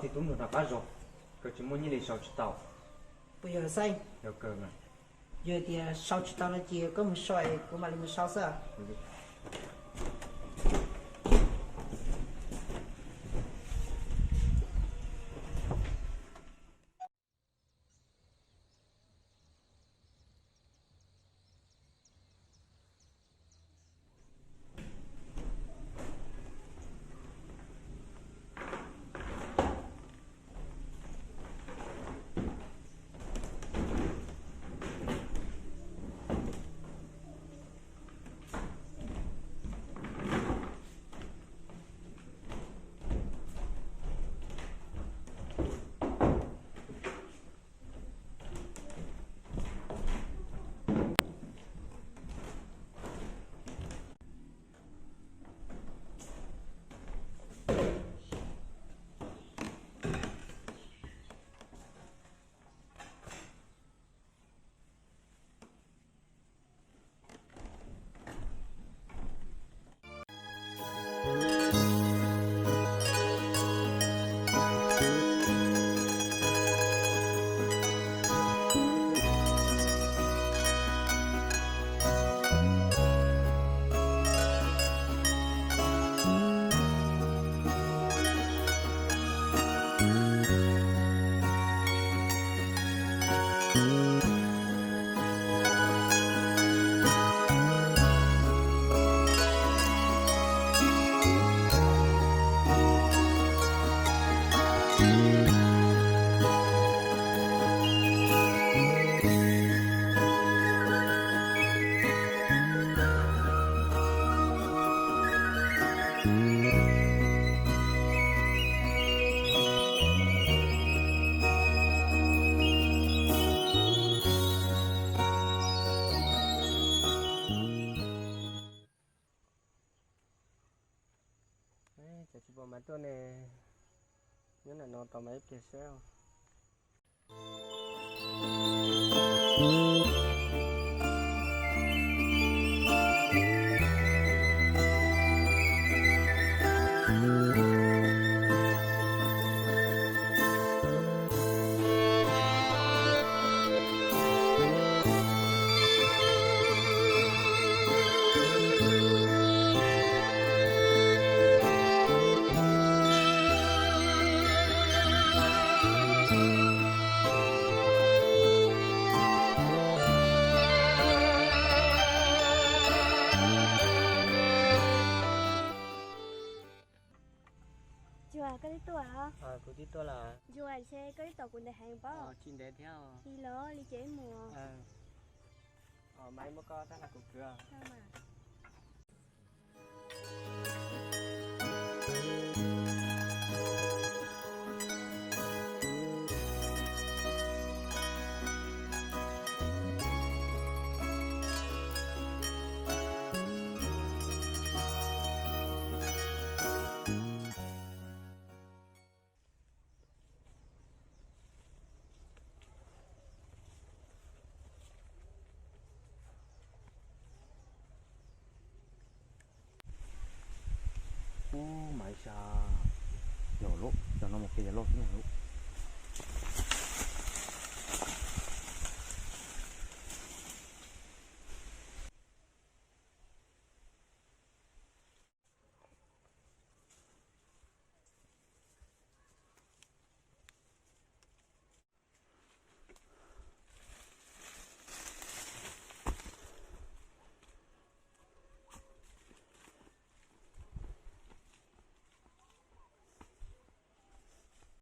Tub nrog rov qab zog, koj tsis muaj nyiaj li sau tsis tau. Puas yog Xeeb? Yog kawg mas. Yog tias sau tsis tau no ces koj mus sau es kuv mam li mus sau xwb. Cas tsis pom Maiv tuaj ne? Nyob ntawm no tos Maiv ib pliag seb. Tsuas, koj twb tuaj los? Kuv twb tuaj lawm. Tsuas, ntshe koj twb tos kuv ntev heev pob. Tsis ntev thiab. Li los li ces wb mus. Maiv, muab koj tab hla kuv kwv. Ub, Maiv Xya, yog lub, cov no mus qhia yog loj xwb na lub.